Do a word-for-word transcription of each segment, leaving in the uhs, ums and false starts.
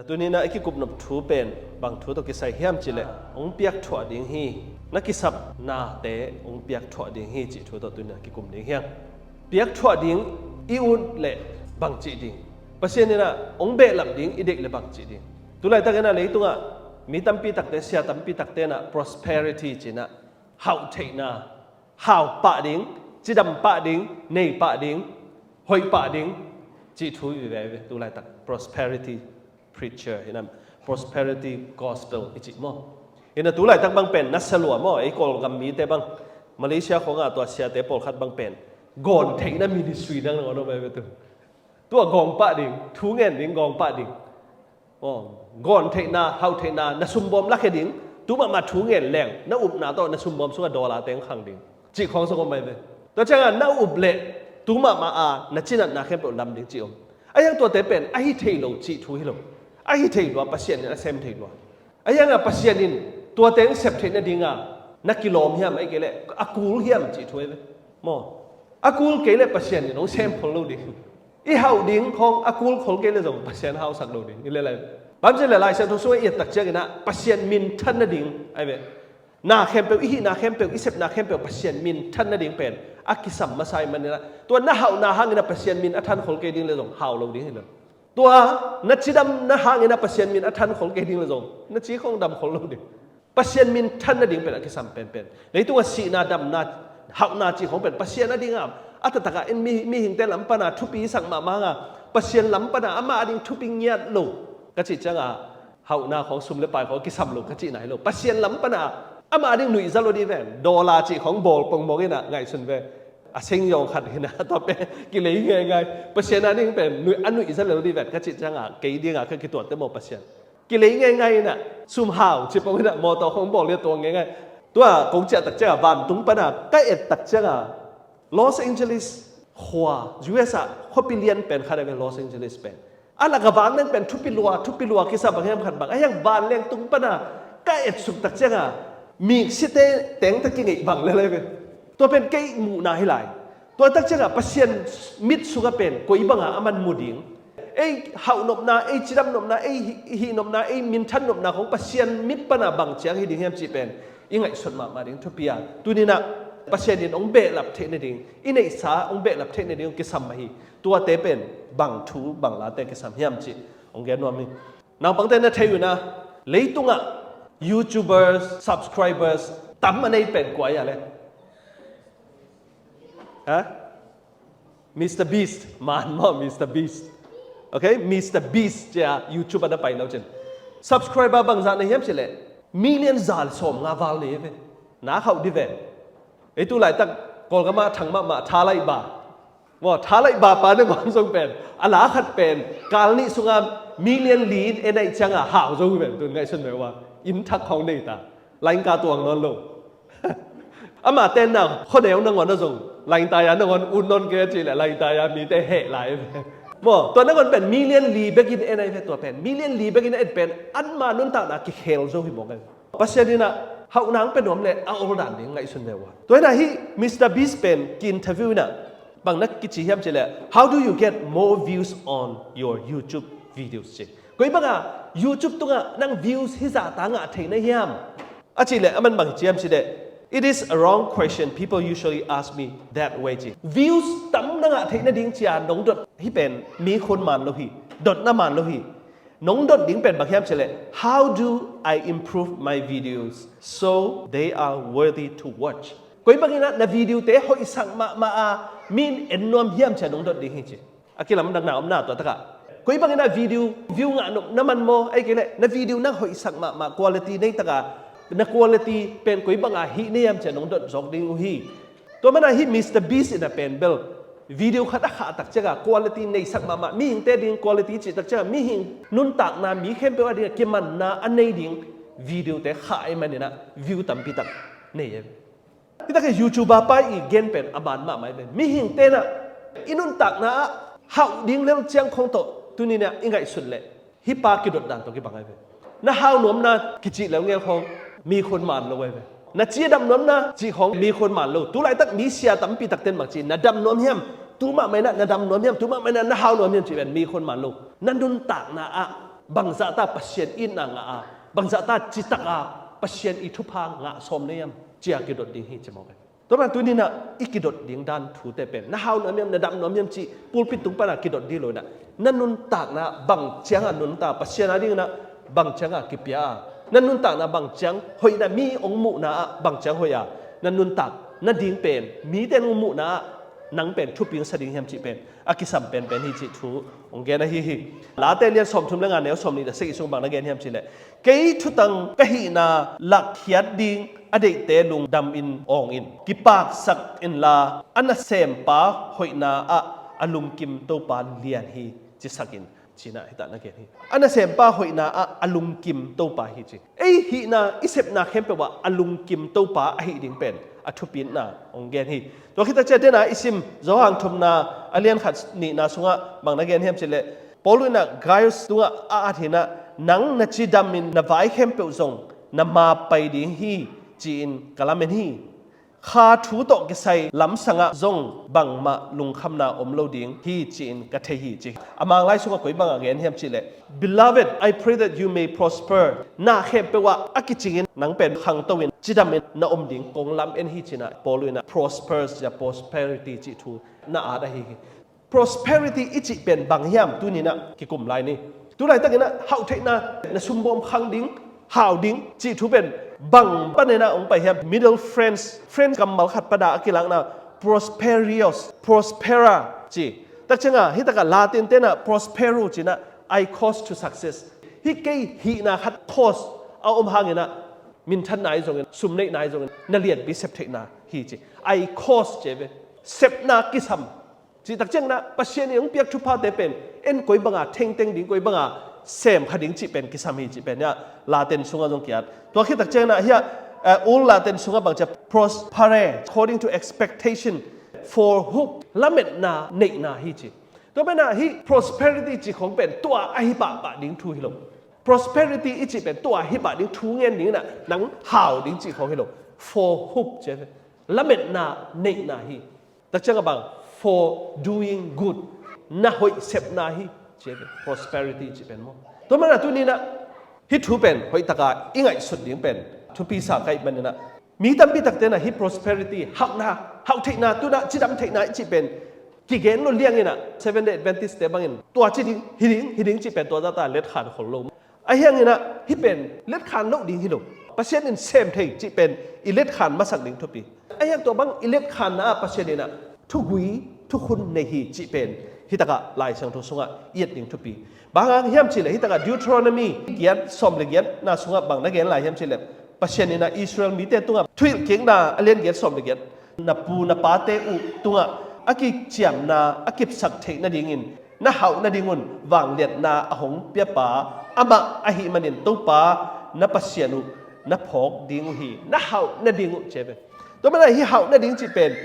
Tuni-in ah i kikup nop thu pen bang thu tawh kisai hiam cih leh, hong piakthuah ding hi, na kisapnate hong piakthuah ding hi cih thu tawh tuni-in ah kikum ding hi hang. Piakthuah ding i ut leh bang cih ding, Pasian in ah hong behlap ding i deih leh bang cih ding. Tu laitakin ah leitungah mi tampi takte, sia tampi takte in ah prosperity ci-in ah hauh theihna, hau pah ding, cidam pah ding, nei pah ding, hoih pah ding cih thu i ve ve. Tu laitak prosperity preacher hi-in ah, prosperity gospel i cih maw. Hi-in ah tu laitak bang pen na sa lua maw, ei Kawlgam mite bang, Malaysia khawngah tua siate pawlkhat bang pen gawn theihna ministry dang na gawn om ve tu. Tua gawng pah ding, thu ngen ding, gawng pah ding. Aw, gawn theihna, hauh theihna, na sumbawm lakhia ding, tu mahmah thu ngen leng, na upna tawh na sumbawm sungah dollar teng khang ding cih khawng zong om mai ve. Tua ciangah na up leh tu mahmah a na cinatna khempeuh lam ding cih om. Ahi hang tuate pen ahi thei lo cih thu hi lo. Ahi thei lua, Pasian in a sem thei lua. Ahi hangah Pasian in tuate hong sep theih nadinga na kilawm hiam, ahih kei leh a kul hiam cih thu ahi ve. Maw, a kul kei leh Pasian in hong sem khol lo ding. I hauh ding khawng a kul khol kei leh zong Pasian hausak lo ding. I leh lai, bang ci leh Lai Siangtho sungah i et tak ciangin ah Pasian minthan nading ahi ve. Na khempeuh, i hihna khempeuh, i sepna khempeuh Pasian minthan nading pen a kisam masa ahih manin ah, tua na hauhna hangin ah Pasian min a than khol kei ding leh zong hau lo ding hi lo. Tua na cidamna hangin ah Pasian min a than khol kei ding leh zong na ci khawng dam khol lo ding. Pasian minthan nading pen a kisam penpen. Leitungah sihna, damna, hauhna cih khawng pen Pasian a dingah a taktakah in mi, mihingte lam pana thupi sak mahmah hangah Pasian lam pana amah a ding thupi ngiat lo ka cih ciangah, hauhna khawng, sum le pai khawng kisam lo ka cihna hi lo. Pasian lam pana amah a ding nuihza lo dih ven. Dollar cih khawng bawl pongmawk in ah ngaihsun ve. A seng zawng khat hi-in ah tua pen kilei ngeingai. Pasian a ding pen nuih, a nuihza lo dih ven ka cih ciangah kei dingah ka kituatte maw Pasian. Kilei ngeingai in ah, sum hau ci pong in ah, mawtaw khawng bawl leh tuang ngeingai. Tua kong ciah tak ciangah, vantung pana ka et tak ciangah, Los Angeles khua, U S ah khuapi lian pen khat ahi ve, Los Angeles pen. A lak a vanleng pen thupi lua, thupi lua kisa, bang hiam khat bang. Ahi hang vanleng tung pana ka etsuk tak ciangah, miksite tengte kingeih bang lel ahi ve. Tua pen kei muhna hi lai. Tua tak ciangah Pasian mit sungah pen koi bangah a man mu ding. Ei hauh nopna, ei cidam nopna, ei hih, hih nopna, ei minthan nopna khawng Pasian mit pana bang ciang hi ding hiam cih pen i ngaihsut mahmah ding thupi a. Tuni-in ah Pasian in hong behlap theih nading, i neihsa hong behlap theih nading hong kisam mah hi. Tuate pen bang thu bang late kisam hiam cih hong gen nuam hi. Naupangte na thei uh na, leitungah YouTubers, subscribers tam a nei pen kua hi a le? Ha? Mister Beast, man maw, Mister Beast. Okay, Mister Beast cia YouTube ah na pai lo cin. Subscriber bangzah nei hiam cih leh, million za le sawmnga val nei ve. Na khauh dih ve. Ei tu laitak Kawlgam ah thang mahmah Tha Laih Ba. Maw, Tha Laih Ba pa nangawn zong pen, a la khat pen kal nih sungah million li in en ahih ciangah hau zo hi ven, tun ngaihsun ve ua. Inn thak khawng nei ta. Laingka tuang nawn lo. Amah tenna khuaneu nangawn ah zong laingtai a nangawn ut nawn kei a cih leh laingtai a mite heh lai ve. Maw, tua nangawn pen million li bekin en ahi ve, tua pen million li bekin en pen anmah nuntakna kikhel zo hi mawk ahi ve. Pasian in ah hauhna hong pia nuam leh a ol dan ding ngaihsun ve ua. Tua in ah hih Mister Beast pen ki-interview in ah bang na kici hiam cih leh, "How do you get more views on your YouTube videos?" ci. Koi banga YouTube tungah nang views hizahta ngah thei na hiam? A cih leh aman bang ci hiam cih leh, "It is a wrong question. People usually ask me that way," ci. Views tam na ngah theih nading cia nong dot hi pen mi khun man lo hi. Dotna man lo hi. Nong dot ding pen bang hiam cih leh, "How do I improve my videos so they are worthy to watch?" Koi bangin ah na video te hoihsak mahmah a mi in en nuam hiam cia nong dot ding hi ci. A kilamdangna omna tua takah, koi bangin ah video view ngah nop na man maw, ahih kei leh na video nang hoihsak mahmah, quality nei taka, na quality pen koi banga hih na hiam cia nong dot zawk ding uh hi. Tua mana hih Mister Beast in ah pen bel video khat a khah tak ciangah quality neisak mahmah, mihingte ding quality cih tak ciangah mihing nuntakna, mi khempeuh a dingah kimanna a nei ding video te khah ahih manin ah view tampi tak nei e. Hi tak hi, YouTuber pa i gen pen a man mahmah hi pen. Mihingte in ah i nuntakna ah hauh ding lel ciang khawng tawh tuni in ah i ngaihsut leh hih pa kidot dan tawh kibang ahi ve. Na hau nuamna kicih leuleu khawng mi khun man lo ahi ve. Na ci a dam nuamna cih khawng mi khun man lo. Tu laitak mi sia tampi takten bang ci, na dam nuam hiam? Tu mahmah in ah na dam nuam hiam? Tu mahmah in ah na hau nuam hiam cih pen mi khun man lo. Na nuntakna ah Bangzahta Pasian itna ngah a, bangzahta citaka Pasian i thupha ngah sawm na hiam, ci-a kidot ding hi ci mawk e. Tua man tuninah i kidot ding dan thute pen na hau nuam hiam, na dam nuam hiam cih pulpit tung pana kidot ding lo inah, na nuntakna bang cianga nunta Pasian a dinginah bang cianga kipia a, na nuntakna bang ciang hoihna mi hong muhna ah bang ciang hoih a, na nuntak nading pen mite hong muhna ah nang pen thupingsa ding hiam cih pen a kisam penpen hi cih thu hong gen ahi hi. Late lian sawmthum le nga neu sawmnih le sagih sung bang na gen hiam cihleh, kei thutang ka hihna lakkhiat ding a deihte lungdamin awngin kipaksak inla, a nasempa hoihna ah a lungkim Topa lian hi, cisakin cinah hitah na gen hi. A nasempa hoihna ah a lungkim Topa hi ci. Ei hihna i sepna khempeuh ah a lungkim Topa ahi ding pen a thupitna hong gen hi. Tua khit takciang dena i sim Johan thumna a lian khat nihna sungah bang na gen hiam cihleh, Paul inah Gaius tungah a at hinah, nang na cidamin na vai khempeuh zong na ma pai ding hi, ci-in ka lamen hi. Kha thu tawh kisai lamsangah zong bangmah lungkhamna om lo ding hi, ci-in ka thei hi ci. A Manglai sungah koi bangah gen hiam cihleh, Beloved, I pray that you may prosper. Na khempeuh ah a kicingin nang pen khangtoin cidamin na om ding kong lamen hi cinah Paul inah prosper ya prosperity cih thu na at ahi hi. Prosperity i cih pen bang hiam tuninah kikum lai ni. Tulaitakinah hauhtheihna, na sumbawm khang ding, hau ding cih thu pen bang paninah hong pai hiam? Middle French, French kammal khat pana a kilakna prosperius, prospera ci. Takcianga hitakah Latin tenah prospero cinah I cause to success. Hih kei hihna khat cause a om hanginah minthanna hi zongin, sumneihna hi zongin, na lianpi septheihna hi ci. I cause ci ve. Sepna kisam. Cih takcianginah Pasian in hong piak thuphate pen en koi banga thengteng ding, koi banga sem kha ding cih pen kisam hi cih pen hiah Latin sungah zong kiat. Tua khit takcianginah hiah, eh, Old Latin sungah bangcia prospere, according to expectation, for hope, lametna neihna hi ci. Tua penah hih prosperity cih khong pen tua ahi pahpah ding thu hi lo. Prosperity i cih pen tua ahi pah ding thu ngen dinginah nang hau ding cih khong hi lo. For hope ci ve. Lametna neihna hi. Takcianga bang, for doing good, na hoih sepna hi, ci ve, prosperity cih pen maw. Tua mana tuninah hih thu pen hoihtaka i ngaihsut ding pen thupi sa ka hih maninah, mi tampi taktenah hih prosperity, hauhna, hauhtheihna, tunah cidam theihna i cih pen kigen lo lianginah Seventh Day Adventist te bangin tua ci ding, hi ding, hi ding cih pen tua zata letkhan khol lo. Ahi hanginah hih pen letkhan loh ding hi lo. Pasian in sem thei cih pen i letkhan masak ding thupi. Ahi hang tua bang i letkhanna ah Pasian inah thugui thukhun nei hi cih pen hitakah Lai Siangtho sungah i et ding thupi. Bang hang hiam cihleh hitakah Deuteronomy giat sawm le giatna sungah bang na gen lai hiam cihleh, Pasian inah Israel mite tungah thuhilhkikna a lian giat sawm le giat, na pu na pate uh tungah a kiciamna a kipsak theih nadingin na hauh nadingun vangliatna a hong piapa amah ahih manin Topa na Pasian uh na phawk ding uh hi, na hauh nading uh ci ve. Tua mana hih hauh nading cih pen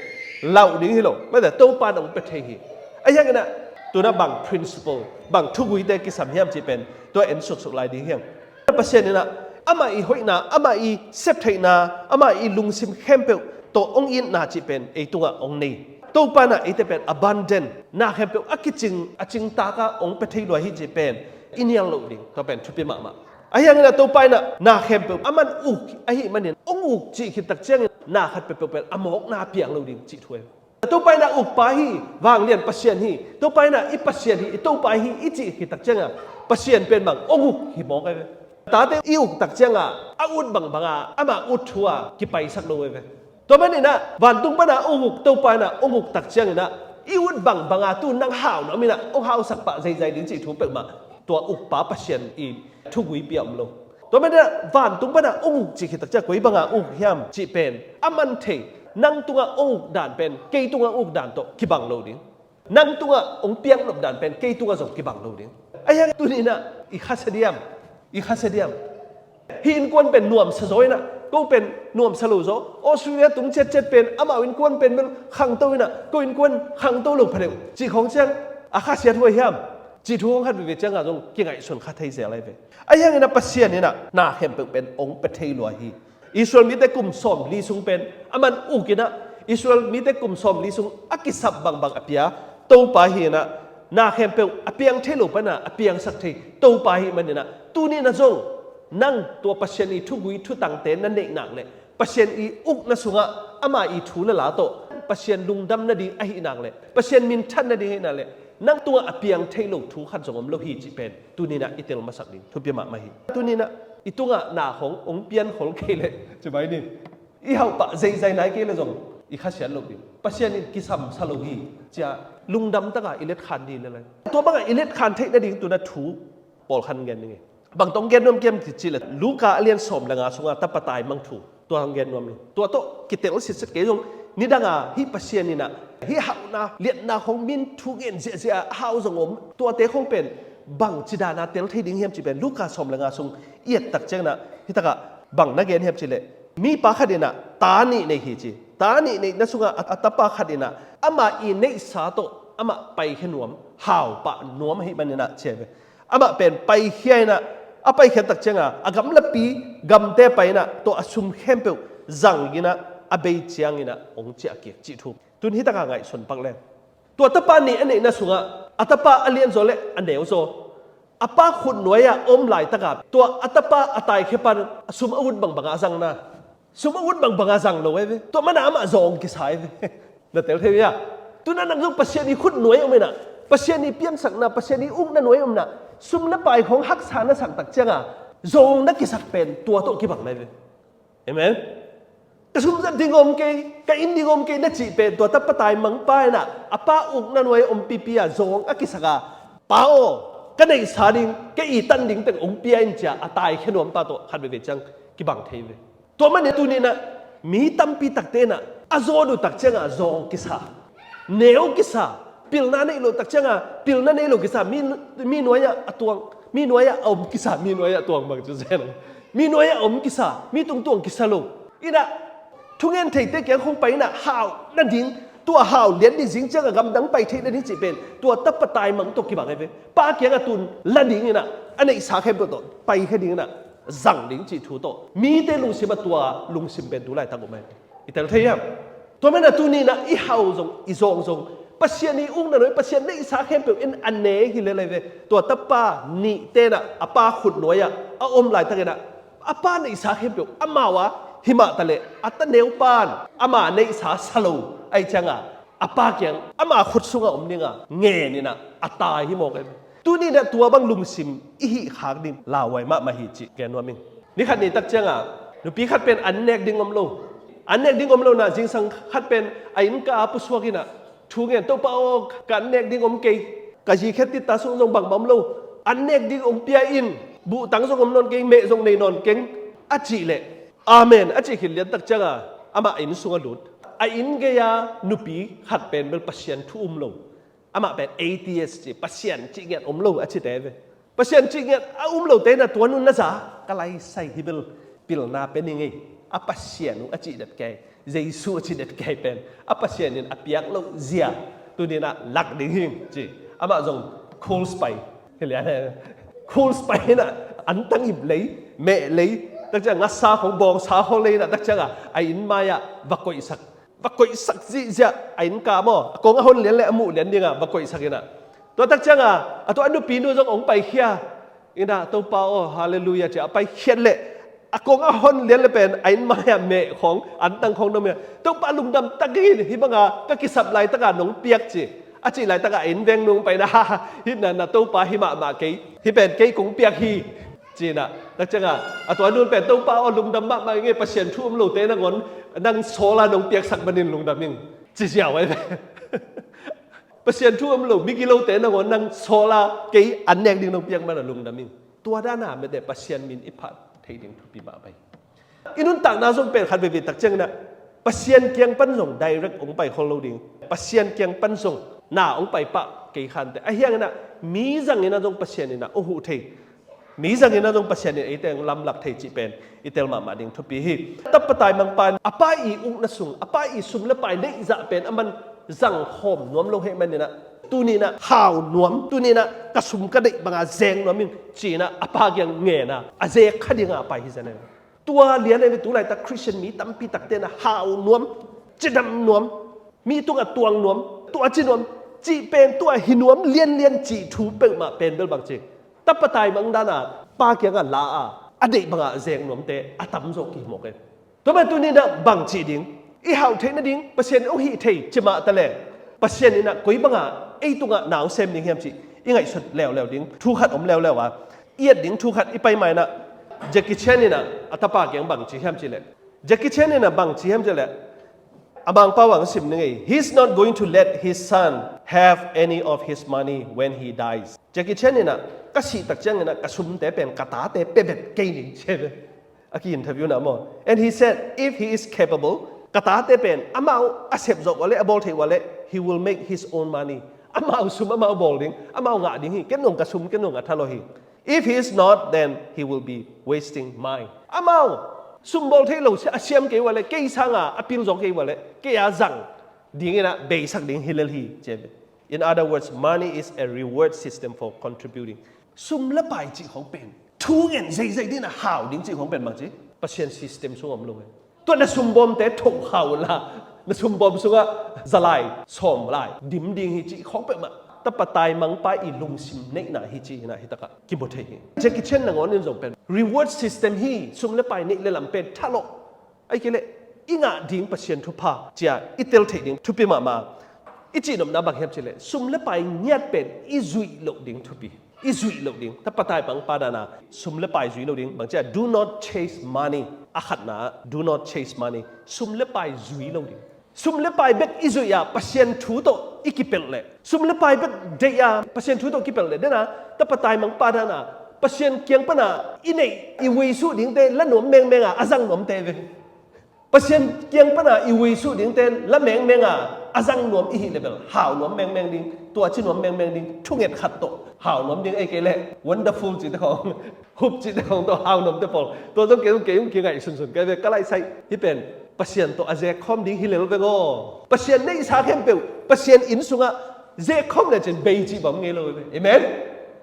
lauh ding hi lo, mate Topa na hong pia thei hi. Ahi hanginah tunah bang principle, bang thuguite kisam hiam cih pen tua en suksuk lai ding hiang. Pasian inah amah i hoihna, amah i septheihna, amah i lungsim khempeuh tawh hong itna cih pen ei tungah hong nei. Topa inah eite pen abundant, na khempeuh a kicing, a cingtaka hong pia thei lua hi cih pen i nial loh ding, tua pen thupi mahmah. Ahi hanginah Topa inah na khempeuh aman uk ahih manin hong uk cih khit takciangin na khat peuhpeuh pen a mawkna piang lo ding cih thu ahi. Topa inah ukpa hi, vanglian Pasian hi, Topa inah i Pasian hi, i Topa hi i cih khit takcianga Pasian pen bang hong uk hi mawk ahi ve. Tate i uk takcianga a ut bangbanga amah ut thua kipaisak lo ahi ve. Tua maninah vantung pana hong uk Topa inah hong uk takcianginah i ut bangbanga tu nang hau nuam inah hong hausak pah zeizai ding cih thu peuhmah tua ukpa Pasian i thugui pia om lo. Tua maninah vantung pana hong uk cih khit takciang koi banga uk hiam cih pen a man thei, nang tungah hong uk dan pen kei tungah uk dan tawh kibang lo ding. Nang tungah hong piangnop dan pen kei tungah zong kibang lo ding. Ahi hang tuninah i khasia diam, i khasia diam. Hih innkuan pen nuamsa zaw inah ko pen nuamsa lo zaw. Australia tung ciatciat pen amau innkuan pen bel khangto inah ko innkuan khangto lo pha deuh cih khawng ciang a khasiat huai hiam? Cih thu hong khat veve cianga zong kingaihsun kha thei zel ahi ve. Ahi hanginah Pasian inah na khempeuh pen hong pia thei lua hi. Israel mite kum sawm li sung pen aman uk inah Israel mite kum sawm li sung a kisap bangbang a pia Topa hi inah Na khempeuh a piang thei lo pana a piangsak thei Topa ahih maninah, tuni na zong nang tua Pasian i thugui thutangte na neih nak le Pasian i ukna sungah ama i thu le la tawh Pasian lungdam nading ahih nak le Pasian minthan nading ahih nak le nang tungah a piang thei lo thu khat zong om lo hi cih pen tuninah i tel masak ding thupi mahmah hi. Tuninah i tungah na khong ong pian khol kei le ci mai ni. I hauh pah zeizai nai kei le zong i khasiat loh ding. Pasian in kisam sa lo hi cia lungdam taka i letkhan ding le lai. Tua bangah i letkhan theih nading tuna thu pawlkhat gen ding hi. Bang tawh gen nuam kiam ti cih le Luka a lian sawm le nga sungah tapa taimang thu tua hong gen nuam hi. Tua tawh kitel sitset kei zong nidanga hih Pasian inah hih hauhna liatna khong min thu ngen ziahziah a hau zong om. Tuate khong pen bang cidana tel thei ding hiam cih pen Luka sawm le nga sung i ettak cianginah hitakah bang na gen hiam cih le mipa khat inah ta nih nei hi ci. Ta nih neihna sungah a, a tapa khat inah amah i neihsa tawh amah paikhia nuam, hau pah nuam ahih maninah cia ve. Amah pen paikhia inah a paikhiat tak cianga a gamlapi gamte pai inah tawh a sum khempeuh zang inah a bei cianginah ong ciah kik cih thu. Tun hitaka ngaihsun pak leng tua tapa nih a neihna sungah a tapa a lianzaw le a neuzaw a pa khut nuai-ah a om laitaka tua a tapa a taikhia pan a sum a ut bangbanga a zangna. Sum a ut bangbanga zang lo ai ve. Tua mana amah zawng kisa ai ve. Na tel thei ve a. Tuna nang zong Pasian i khut nuai om inah Pasian i piansakna Pasian i ukna nuai om inah sum na pai khong haksa na sak tak cianga zawng na kisak pen tua tawh kibang nai ve. Amen. Ka sum zat ding om kei, ka inn ding om kei na cih pen tua tapa taimang pa inah a pa ukna nuai om pipi a zawng a kisaka pa aw ka neihsa ding ka i tan ding pek ong pia in cia a taikhia nuam pa tawh khat veve ciang kibang thei ve. Tua mani tuninah mi tampi takte inah a zawt uh tak cianga zawng kisa, neu kisa, pilna neih loh tak cianga pilna neih loh kisa, mi, mi nuai-ah a tuang, mi nuai-ah a om kisa, mi nuai-ah a tuang bang cu zen. Mi nuai-ah a om kisa, mi tungtuang kisa lo. Inah thungen theite kiang khong pai inah hau nading, tua hau lian ding zing cianga gamdang pai theih nading cih pen tua tapa taimang tawh kibang ai ve. Pa kiangah tun la dinginah a neihsa khempeuh tawh paikhia dinginah zang ding cih thu tawh mite lungsim a tua lungsim pen tu laitak um ai. I tel thei hiam? Tua mena tuninah i hau zong i zawng zong Pasian i ukna nuai Pasian neihsa khempeuh in a ne hi lelai ve. Tua tapa nih tenah a pa khut nuai-ah a om laitakinah a pa neihsa khempeuh amau a himah taleh a taneu pan ama neihsa sa lo ai cianga a pa kiang ama khut sungah om dinga ngeninah a tai hi mawk ai ve. Tuninah tua bang lungsim i hih khak ding lauhuai mahmah hi cih gen nuam ing. Ni khat ni tak cianga nupi khat pen an nek ding om lo. An nek ding om lo na zingsang khat pen a innka a pusuak inah thu ngen Topa aw ka an nek ding om kei. Ka zikhet titta sung zong bangbang om lo. An nek ding om pia in buhtang zong om nawn keng meh zong nei nawn keng a cih leh amen a cih khit lian tak cianga amah inn sung a lut. A inn gei-a nupi khat pen bel Pasian thu um lo. Amah pen atheist ci, Pasian cih ngiat om lo a cite ve. Pasian cih ngiat a um lote na tua nun na za ka laisai hi bel pilna pe ning ei. A Pasian uh a cih det kei, Jesu a cih det kei pen a Pasian in a piak lo zia tuninah lak ding hing ci. Amah zong cool spy hi lian he. Cool spy inah an tangip lei, meh lei, tak ciang ngasa khong bawngsa khong lei inah tak cianga a inn mai-ah va koihsak. Va koihsak zihziah a innka maw a kong a hon lian le a muh lian dinga va koihsak inah tua tak cianga a tua a nupinu zong ong paikhia inah Topa aw halleluiah cia a paikhiat leh a kong a hon lian le pen a inn mai-ah meh khong an tang khong na mia Topa lungdam tak in hi banga ka kisap laitaka nong piak ci a cih laitaka a inn veng nung paina haha hih na na Topa hi mahmah kei hi pen kei kong piak hi. Cinah tak cianga a tua nun pen Topa aw lungdam mahmah ing ei Pasian thu um lote nangawn nang sawla nong piaksak manin lungdam ing ci ziau ai ve. Pasian thu um lo migilote nangawn nang sawla kei an nek ding nong piak mana lungdam ing. Tua dana mete Pasian min i phat thei ding thupi mah pai. I nuntakna zong pen khat veve tak cianginah Pasian kiang pan zong direct ong pai khol lo ding. Pasian kiang pan zong na ong pai pah kei khante a hianginah mi zanginah zong Pasian inah ong huh thei. Mi zanginah zong Pasian in eite ong lamlak thei cih pen i tel mahmah ding thupi hi. Tapa taimang pa in a pa i ukna sung a pa i sum le pai neih zah pen a man zang khawm nuam lo heh maninah tuninah hau nuam tuninah ka sum ka deih banga zeng nuam in cinah a pa kiang ngena a zek kha dinga a pai hi zanen. Tua lian a tu laitak Christian mi tampi takte na hau nuam, cidam nuam, mi tungah tuang nuam, tua ci nuam, cih pen tua hi nuam lianlian cih thu peuhmah pen bel bang ci, tapa taimang dana pa kiangah la a, a deih bangah zek nuamte a tamzaw kihmawk e. Tua mah tuni inah bang cih ding, i hauh theih nading Pasian in hong hih thei ci mah taleng, Pasian inah koi bangah ei tungah na hong sem ding hiam cih i ngaihsut leuleu ding thu khat om leuleu a, i et ding thu khat i pai mah inah Jackie Chan inah a tapa kiang bang ci hiam cih leh, Jackie Chan inah bang ci hiam cih leh, a Mangpau ah hong sim ning ei, he's not going to let his son have any of his money when he dies. Jackie Chan inah ka sih tak ciang inah ka sumte pen ka tate pia bek kei ning ci ve. A ki-interview na maw. And he said if he is capable, ka tate pen amau a sep zawh uh leh a bawl theih uh leh he will make his own money. Amau sum amau bawl ding, amau ngah ding hi. Ken zong ka sum, ken zong a thalawh hi. If he is not, then he will be wasting mine. Amau sum bawl thei lo a siam kei uh leh, kei sanga a pil zaw kei uh leh, kei a zang ding inah beisak ding hi lel hi ci ve. In other words, money is a reward system for contributing. Sum le pai cih khong pen thu ngen zeizei ding a hau ding cih khong pen bang ci, Pasian system sung om lo e. Tua na sumbawmte tho hau la, na sumbawm sungah zalai sawm lai dim ding hi cih khong peuhmah tapa taimangpa i lungsim neihna hi cih inah hi takah kimu thei hi. Jackie Chan nangawn in zong pen reward system hi, sum le pai neih le lam pen thalawh, ahih kei leh i ngah ding Pasian thupha cia i tel theih ding thupi mahmah. I cihnopna bang hiam cih leh sum le pai ngiat pen i zuih loh ding thupi. I zuih loh ding, tapa taimangpa dana sum le pai zuih loh ding. Bang cia, do not chase money. A khatna, do not chase money. Sum le pai zuih loh ding. Sum le pai bek i zuih a Pasian thu tawh i kipelh leh, sum le pai bek deih a Pasian thu tawh kipelh leh, dena tapa taimangpa dana Pasian kiang pana i neih i vuisuh dingte la nuam mengmeng a a zang nuamte ve. Pasian kiang pana i vuisuh dingte la mengmeng a a zang nuam i hih leh bel hau nuam mengmeng ding, tua ci nuam mengmeng ding, thunget khat tawh hau nuam ding, ahih kei leh wonderful cihte khong, hup cihte khong tawh hau nuamte pawl. Tua zong kei zong kei zong kingaih sunsun kei ve, ka laihsaih hi pen Pasian tawh a zek khawm ding hi lel veng aw. Pasian neihsa khempeuh Pasian inn sungah zek khawm le cin bei cih bang ngei lo ve. Amen.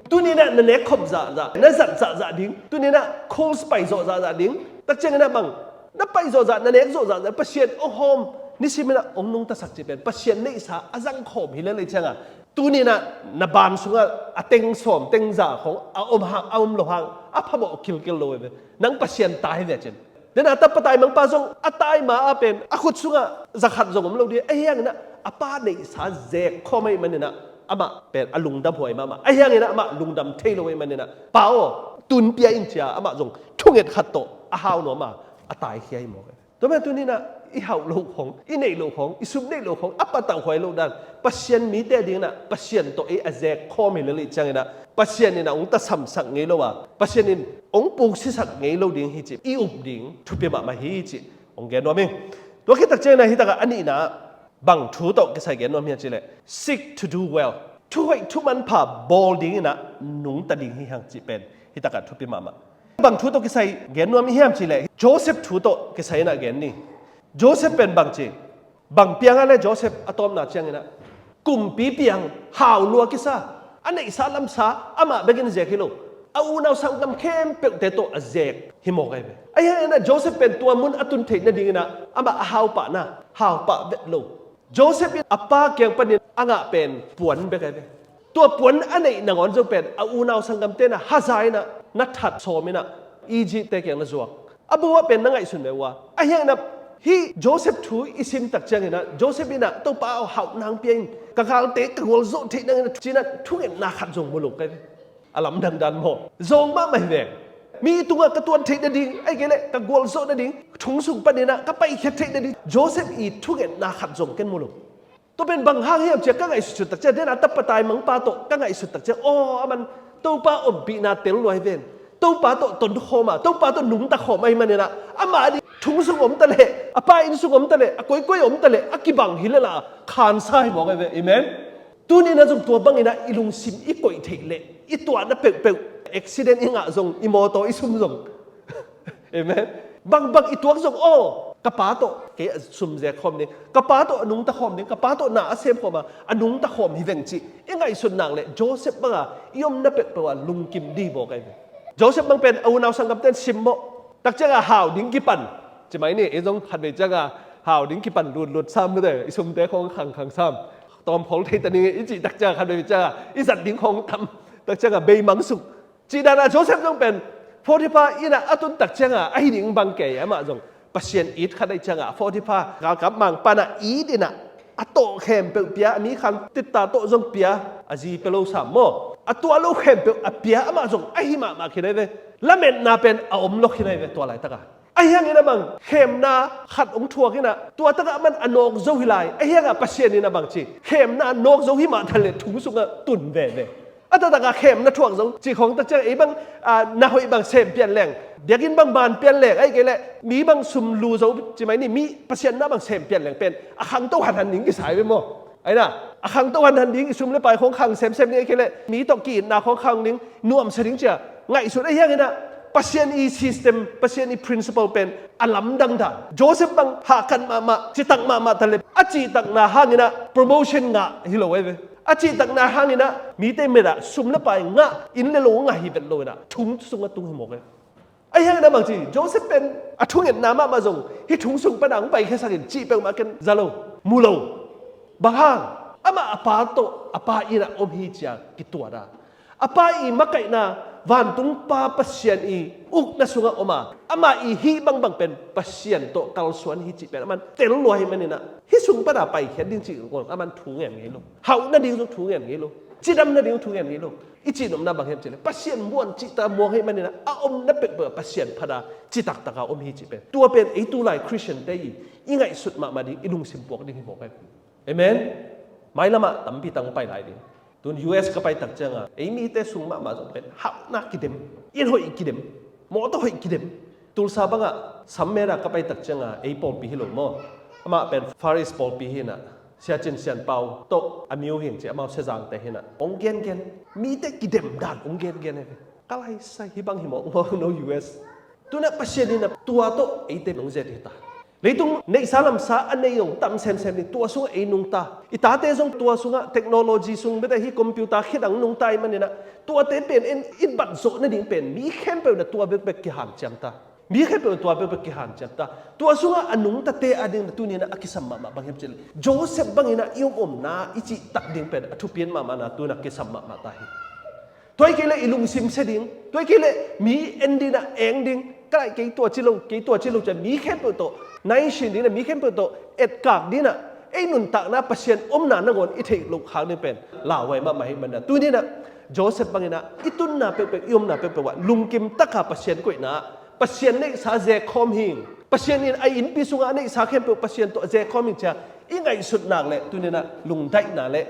Tuni inah na nek khop zahzah, na zat zahzah ding, tuni inah calls pai zawh zahzah ding, tak ciang inah bang na pai zawh zah, na nek zawh zahzah Pasian hong hawm, nisim inah hong nungtasak cih pen Pasian neihsa a zang khawm hi lel ei cianga, tuni inah na ban sungah a teng sawm teng za khong a om hang, a om lo hang a phamawh kilkel lo ve. Nang Pasian ta hi ve cin. Dena tapa taimangpa zong a taima a pen a khut sungah zakhat zong om lo ding, ahi hanginah a pa neihsa zek khawm ahih maninah amah pen a lungdam huai mahmah, ahi hanginah amah lungdam thei lo ahih maninah, pa aw, tun pia in cia amah zong thunget khat tawh a hau nuam a, a taikhia hi mawk. Tua mah tuninah i hauh loh khong, i neih loh khong, i sum neih loh khong a patauh huai loh dan, Pasian mite dinginah Pasian tawh ei a zek khawm hi lel ih cianginah Pasian inah hong tasamsak ngei lo a, Pasian in hong puksisak ngei lo ding hi cih i up ding thupi mahmah hi cih hong gen nuam ing. Tua khit tak cianginah hi takah a nihna bang thu tawh kisai gen nuam hiam cih leh, seek to do well. Thuhoih thumanpha bawl dinginah nungta ding hi hang cih pen hi takah thupi mahmah. Bang thu tawh kisai gen nuam i hiam cih leh Joseph thu tawh kisai inah gen ni. Joseph pen bang ci, bang piang a le Joseph a tawpna cianginah kumpi piang, hau lua kisa, a neihsa lamsa amah bekin zek hi lo, a unau sanggam khempeuhte tawh a zek hi mawk ahi ve. Ahi hanginah Joseph pen tua mun a tun theih nadinginah amah a haupahna haupah vet lo. Joseph in a pa kiang panin a ngah pen puan bek ahi ve. Tua puan a neih nangawn zong pen a unau sanggamte na haza inah na that sawm inah Egypt-te kiang na zuak. A bu ah pen na ngaihsun ve uh a, ahi hanginah hih Joseph thu i sim tak cianginah Joseph inah Topa aw, hauh nang pia in, ka galte ka gualzawh theih nangin a cinah thungetna khat zong mu lo kei ve. A lamdang dan maw? Zawng mahmah hi ve. Mi tungah ka tuan theih nading, ahih kei leh ka gualzawh nading, thong sung paninah ka paikhiat theih nading Joseph i thungetna khat zong ken mu lo. Tua pen bang hang hiam cia ka ngaihsut tak ciang, dena tapa taimangpa tawh ka ngaihsut tak ciang, aw, aman Topa ompihna tel luai ven. Topa tawh tonkhawm a, Topa tawh nungta khawm ahih maninah amah ding thong sung om taleh, a pa inn sung om taleh, a koikoi om taleh a kibang hi lel a khansa hi mawk ahi ve. Amen. Tuninah zong tua banginah i lungsim i koih theih leh i tuahna peuhpeuh, accident i ngah zong, i mawtaw i sum zong, amen, bangbang i tuak zong, aw, ka pa tawh kei a sum zek khawm ding, ka pa tawh a nungta khawm ding, ka pa tawh na a sem khawm a, a nungta khawm hi veng cih i ngaihsut nak leh Joseph banga i omna peuhpeuh a lungkim dih bawk ahi ve. Joseph bang pen a unau sanggamte in simmawh tak cianga hau ding kipan, ci mai ni, ei zong khatvei cianga hau ding kipan lutlut sam lute, i sumte khawng khangkhang sam. Tawm khol thei ta ning i cih tak ciangah khat vei ciangah i zat ding khawng tam tak ciangah beimang suk. Cih danah Joseph zong pen Potiphar innah a tun tak ciangah ahi ding bang kei amah zong Pasian it khat ahi ciangah Potiphar galkap mangpanah it innah a tawh khempeuh pia, a mi khang titta tawh zong pia, a zi pia lo sam maw? A tuah lo khempeuh a pia amah zong ahi mahmah khin ahi ve. Lametna pen a om lo khin ahi ve tua laitakah. Ahi hangin a bang khemna khat hong thuak innah tua takah man a nawk zo hi lai. Ahi hangah Pasian in a bang ci khemna nawk zo hi mah than le thu sungah tun veve. A taktakah khemna thuak zo cih khawng tak ciang ei bang, a, na hoih bang sem pian leng, biakinn bang man pian leng, ahih kei leh mi bang sum lu zo ci mai ni, mi Pasian na bang sem pian leng pen a khangto hanhan ding kisai ve maw? Aina a khangto hanhan ding, i sum le pai khawng khang semsem ding, ahih kei leh mi tawh ki-itna khawng khang ding, nuamsa ding cia ngaihsut ahi hanginah Pasian i system, Pasian i principle pen a lamdang ta. Joseph bang hahkat mahmah, citak mahmah ta le a cihtakna hanginah promotion ngah hi lo ahi ve. A cihtakna hanginah mite metah sum le pai ngah, inn le lo ngah hi vet lo inah thung sungah tung hi mawk ahi. Ahi hangin a bang ci, Joseph pen a thungetna mahmah zong hih thung sung pana hong paikhia sakin cih peuhmah ken za lo, mu lo. Bang hang? Amah a pa tawh a pa innah om hi cia kituat a, a pa i makaihna, vantung Pa Pasian i ukna sungah om a, amah i hih bangbang pen Pasian tawh kalsuan hi cih pen aman tel lua hi maninah hih sung pana paikhiat ding cih aman thu ngen ngei lo. Hauh nading zong thu ngen ngei lo. Cidam nading zong thu ngen ngei lo. I cihnopna bang hiam cihleh Pasian muan cihta muang hi maninah a omna pekpek Pasian phata citaktaka om hi cih pen, tua pen ei tulai Christian te i i ngaihsut mahmah ding, i lungsim puak ding hi mawk ahi. Amen. Mailamah tampi tang pai lai ding. Tun U S ka pai tak cianga ei mite sung mahmah zong pen hauhna kidem, inn hoih kidem, mawtaw hoih kidem. Tulsa bangah Sammera ka pai tak cianga ei pawlpi hi lo maw? Amah pen Far East pawlpi hinah Sia Cin Sian Pau tawh a miu hing ci, amau Sezangte hinah hong gengen, mite kidem dan hong gengen hi. Ka laisai hi bang hi mawk maw no U S. Tunah Pasian inah tua tawh eite nungzet hi ta. Leitung neihsa lamsa a nei zong tam semsem hi, tua sungah ei nungta. I tate zong tua sungah technology sung bete hi, computer khit ang nungta i maninah tuate pen en i bat zawh nading pen mi khempeuh na tua bekbek kihanciam ta. Mi khempeuh na tua bekbek kihanciam ta. Tua sungah a nungtate a ding na tuninah a kisam mahmah bang hiam cihleh Joseph banginah i omomna i cihtak ding pen a thupian mahmahna tunah kisam mahmah ta hi. Tua hi kei leh i lungsim sia ding, tua hi kei leh mi en dinah eng ding, ka laih kei tua ci lo, kei tua ci lo ciah mi khempeuh tawh naisin dinah, mi khempeuh tawh etkak dinah ei nuntakna Pasian omna nangawn i theih loh khak ding pen lauhuai mahmah hi manah tuninah Joseph banginah i tunna pekpek, i omna pekpek ah lungkim taka Pasian koihna, Pasian neihsa zekhawm hing, Pasian in a innpi sungah a neihsa khempeuh Pasian tawh zekhawm hing cia i ngaihsut nak leh tuninah lungdaihna le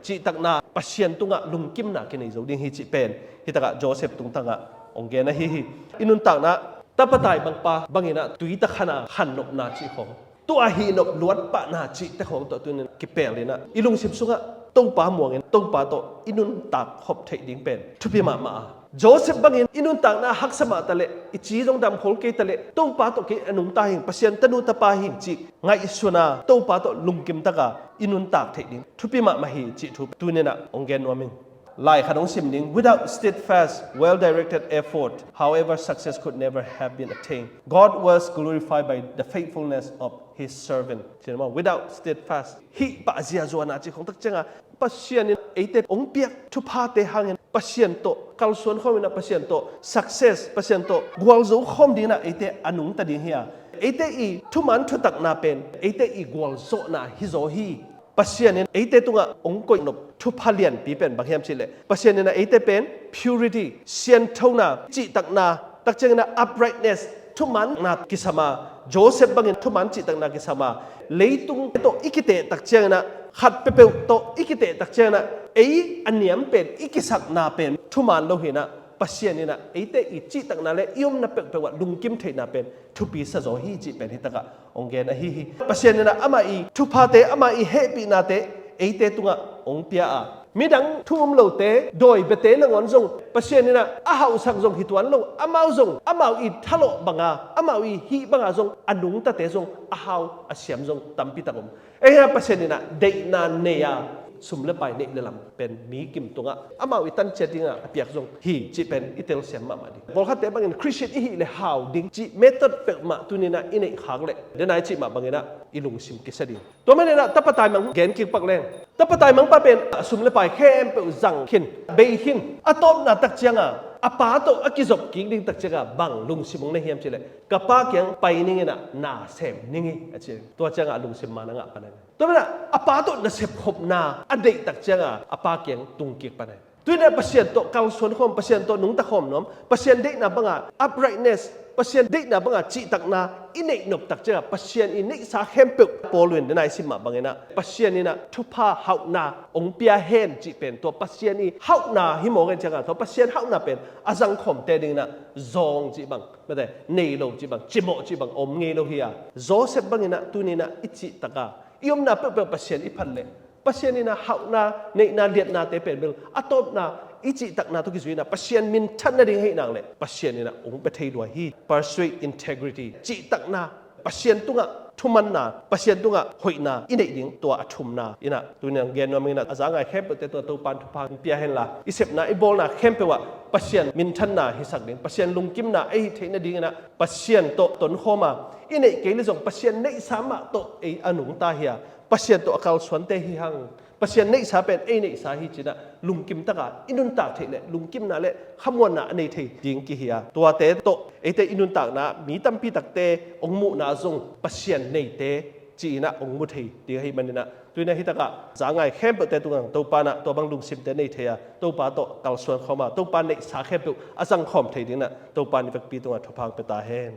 cihtakna, Pasian tungah lungkimna kinei zo ding hi cih pen hitakah Joseph tungtangah hong gen ahi hi. I nuntakna tapatai bangpa banginah tuita khana khannopna cih khawng, tua hihnop luatpahna cihte khawng tawh tunin kipelinah i lungsim sungah Topa muangin Topa tawh i nuntak khop theih ding pen thupi mahmah a, Joseph bangin i nuntakna haksa mah taleh i ci zong damkhol kei taleh Topa tawh kei a nungta hing, Pasian tanu tapa hing cih ngaihsuna Topa tawh lungkimtaka i nuntak theih ding thupi mahmah hi cih thu tuninah hong gen nuam ing. Lai khat hong sim ding. Without steadfast, well-directed effort, however, success could never have been attained. God was glorified by the faithfulness of his servant. Without steadfast, hih pah ziazuana cih khong tak cianga Pasian in eite hong piak thuphate hangin Pasian tawh kalsuan khawm inah Pasian tawh success, Pasian tawh gualzo khawm dinginah eite a nungta ding hi a, eite i thuman thutakna pen eite i gualzawhna hi zaw hi. Pasian in eite tungah hong koihnop thupha lianpi pen bang hiam cihleh Pasian inah eite pen purity, sianthona, cihtakna, takcianginah uprightness, thumanna kisam a, Joseph bangin thuman cihtakna kisam a, leitung tawh i kiteh takcianginah khat peuhpeuh tawh i kiteh takcianginah ei a niam pen i kisakna pen thuman lo hinah Pasian inah eite i cihtakna le i omna peuhpeuh ah lungkim theihna pen thupi sa zaw hi cih pen hitakah hong gen ahi hi. Pasian inah amah i thuphate, amah i hehpihnate eite tungah hong pia a, midang thu um lote, dawi biate nangawn zong Pasian inah a hauhsak zong hi tuan lo, amau zong amau i thalawh banga, amau i hih banga zong a nungtate zong a hau a siam zong tampitak om. Ei hia Pasian inah deihna nei a, sum le pai neih le lam pen mi kim tungah amau i tan ciat dingah a piak zong hi cih pen i telsiam mahmah ding. Pawlkhatte bangin Christian i hih le hau ding cih method peuhmah tuninah i neih khak leh denai cih mah banginah i lungsim kisa ding. Tua maninah tapa taimang gen kik pak leng, tapa taimangpa pen a sum le pai khempeuh zang khin, bei khin, a tawpna tak ciangah a pa tawh a kizop kik ding tak ciangah bang lungsim hong nei hiam cihleh, ka pa kiang pai ninginah na sem ning hi a ci. Tua ciangah a lungsim man a ngah pan a. Tua maninah a pa tawh nasep khopna a deih tak ciangah a pa kiang tung kik pan a. Tuinah Pasian tawh kalsuan khawm, Pasian tawh nungta khawm nuam, Pasian deihna banga uprightness, Pasian deihna banga cihtakna i neih nop tak ciangah Pasian i neihsa khempeuh Paul in denai sim mah banginah Pasian inah thupha hauhna hong pia hen cih pen tua Pasian i hauhna hi mawk en ciangah tua Pasian hauhna pen a zangkhawmte dinginah zawng cih bang, mate, nei lo cih bang, cimawh cih bang om ngei lo hi a. Joseph banginah tuninah i cihtaka i omna peuhpeuh Pasian i phat leh Pasian inah hauhna, neihna, liatnate pen bel a tawpna i cihtakna tawh kizuinah Pasian minthan nading hei nang leh Pasian inah hong pia thei lua hi. Pursuit integrity, cihtakna, Pasian tungah thumanna, Pasian tungah hoihna i neih ding tua a thumna inah tuninah gen nuam inah a za ngai khempeuhte tua Topan thupha hong pia henla i sepna i bawlna khempeuh ah Pasian minthanna hisak ding, Pasian lungkimna ei hih theih nadinginah Pasian tawh tonkhawma i neih kei le zong Pasian neihsa mah tawh ei a nungta hi a, Pasian tawh a kalsuante hi hang. Pasian neihsa pen ei neihsa hi cinah lungkim taka i nuntak theih le lungkimna le khamuanna a nei thei ding kihi a, tuate tawh eite i nuntakna mi tampi takte hong muhna zong Pasian neite ci-inah hong mu thei ding ahi maninah tuinah hitakah za ngai khempeuhte tungah Topa inah tua bang lungsimte nei thei a, Topa tawh kalsuan khawma Topa neihsa khempeuh a zangkhawm thei dinginah Topa in i vekpi tungah thupha hong pia ta hen.